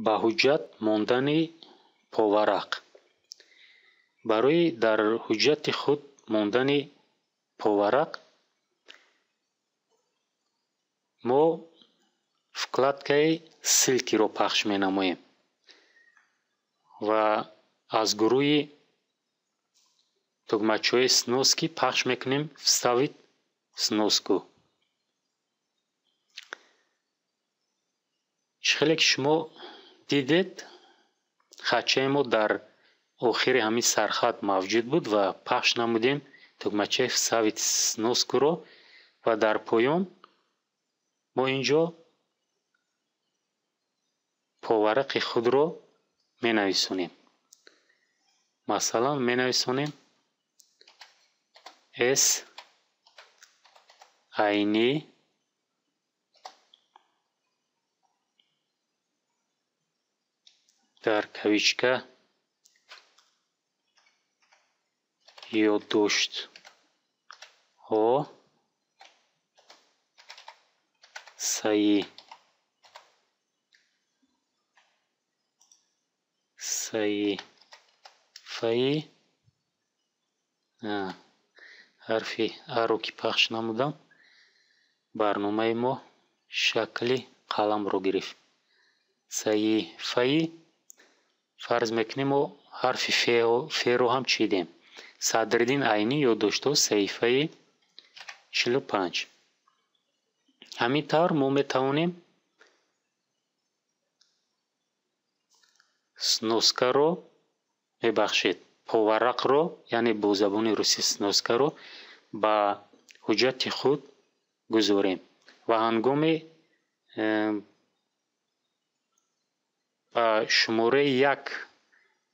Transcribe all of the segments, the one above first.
Ба ҳуҷҷат мондани поварақ. Барои дар ҳуҷҷати худ мондани поварақ мо вкладкаи ссылкиро пахш менамоем ва аз гурӯҳи тугмачаҳои сноски пахш мекунем вставить сноску. Чӣ хеле ки шумо дидед, хатчаи мо дар охири ҳамин сархат мавҷуд буд ва пахш намудем тугмачаи вставить сноскуро ва дар поён мо ин ҷо поварақи худро менависонем. Масалан, менависонем С Айнӣ дар кавичка ёддоштҳо саҳифаи ҳарфи аро ки пахш намудам, барномаи мо шакли қаламро гирифт. Саҳифаи, фарз мекунем, мо ҳарфи феро ҳам чидем. Садриддин Айнӣ, ёддоштҳо, саҳифаи 45. Ҳамин тавр мо метавонем сноскаро, мебахшед, поварақро, яъне бо забони русӣ сноскаро ба ҳуҷҷати худ гузорем ва ҳангоми ба шумораи як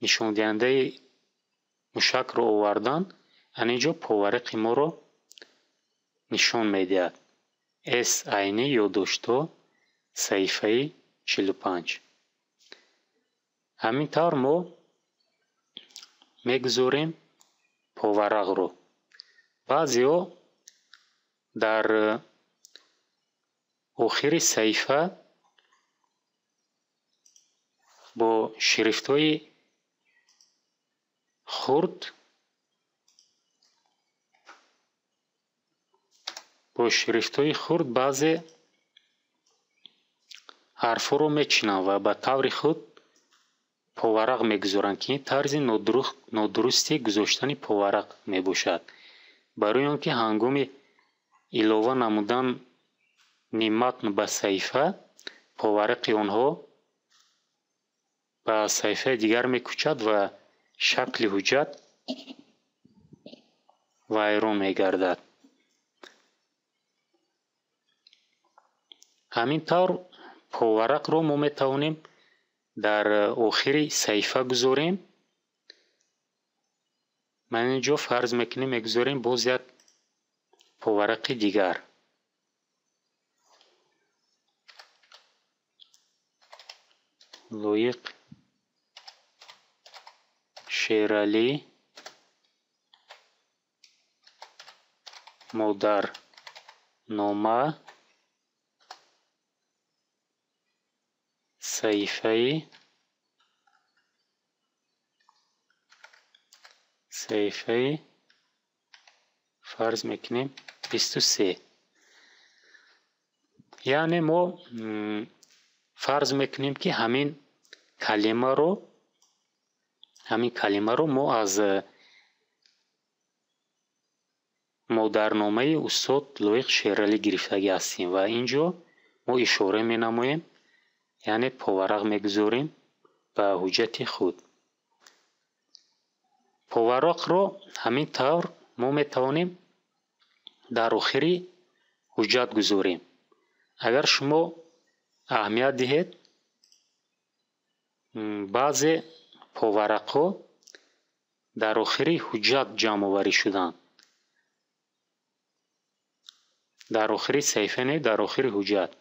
нишондиҳандаи мушакро овардан, ан ин ҷо поварақи моро нишон медиҳад. С Айнӣ, ёддоштҳо, саҳифаи 45. Ҳамин тавр мо мегузорем поварақро. Баъзеҳо дар охири саҳифа бо шрифтҳои хурд, бо шрифтҳои хурд баъзе ҳарфҳоро мечинанд ва ба таври худ поварақ мегузоранд, ки ин тарзи нодурусти гузоштани поварақ мебошад. Барои он ки ҳангоми илова намудани матн ба саҳифа, поварақи онҳо ба саҳифаи дигар мекӯчад ва шакли ҳуҷҷат вайрон мегардад. Ҳамин тавр поварақро мо метавонем дар охири саҳифа гузорем. Ман ин ҷо фарз мекунем, мегузорем боз як поварақи дигар. Лоиқ Шералӣ, модарнома, саҳифаи фарз мекунем 23. Яъне мо фарз мекунем, ки ҳамин калимаро мо аз модарномаи устод Лоиқ Шералӣ гирифтагӣ ҳастем ва ин ҷо мо ишора менамоем, яъне поварақ мегузорем ба ҳуҷҷати худ. Поварақро ҳамин тавр мо метавонем дар охири ҳуҷҷат гузорем. Агар шумо аҳамият диҳед, баъзе поварақҳо дар охири ҳуҷҷат ҷамъоварӣ шуданд. Дар охири саҳифа не, дар охири ҳуҷҷат.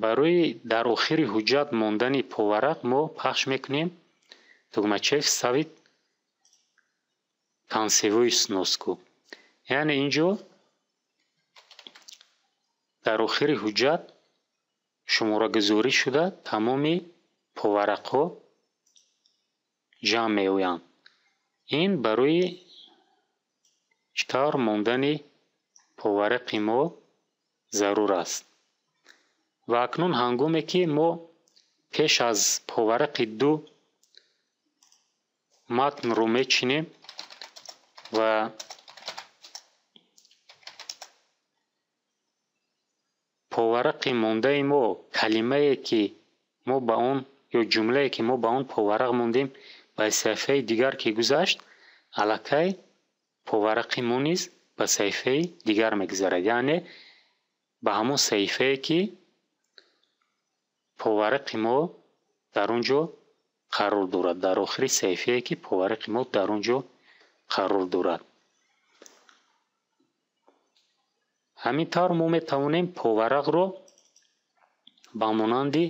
Барои дар охири ҳуҷҷат мондани поварақ мо пахш мекунем тугмачаи вставить концевую сноску. Яъне ин ҷо дар охири ҳуҷҷат шумораи Шуморагузорӣ шуда тамоми поварақҳо ҷамъ меоянд. Ин барои чӣ тавр мондани поварақи мо зарур аст. Ва акнун ҳангоме ки мо пеш аз поварақи 2 матнро мечинем ва поварақи мондаи мо калимае ки мо ба он ё ҷумлае ки мо ба он поварақ мондем, ба саҳифаи дигар ки гузашт, аллакай поварақи мо низ ба саҳифаи дигар мегузарад, яъне ба ҳамон саҳифае ки поварақи мо дар он ҷо қарор дорад, дар охири саҳифае ки поварақи мо дар он ҷо қарор дорад. Ҳамин тавр мо метавонем поварақро ба монанди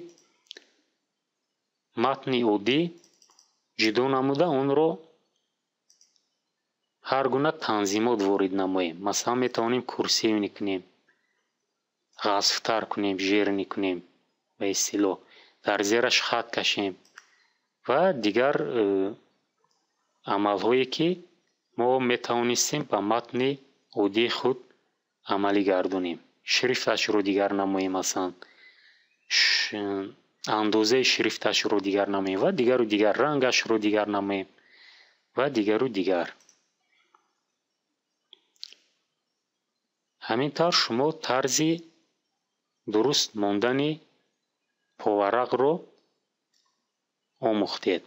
матни оддӣ ҷудо намуда, онро ҳар гуна танзимот ворид намоем. Масалан, метавонем курсивный кунем, ғафзтар кунем, жирный кунем, ба истилоҳ дар зераш хат кашем ва дигар амалҳое ки мо метавонистем ба матни оддии худ амалӣ гардонем. Шрифташро дигар намоем, масалан, андозаи шрифташро дигар намоем ва дигару дигар, рангашро дигар намоем ва дигару дигар. Ҳамин тавр шумо тарзи дуруст мондани поварақро омӯхтед.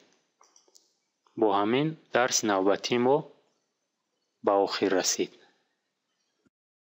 Бо ҳамин дарси навбатии мо ба охир расид.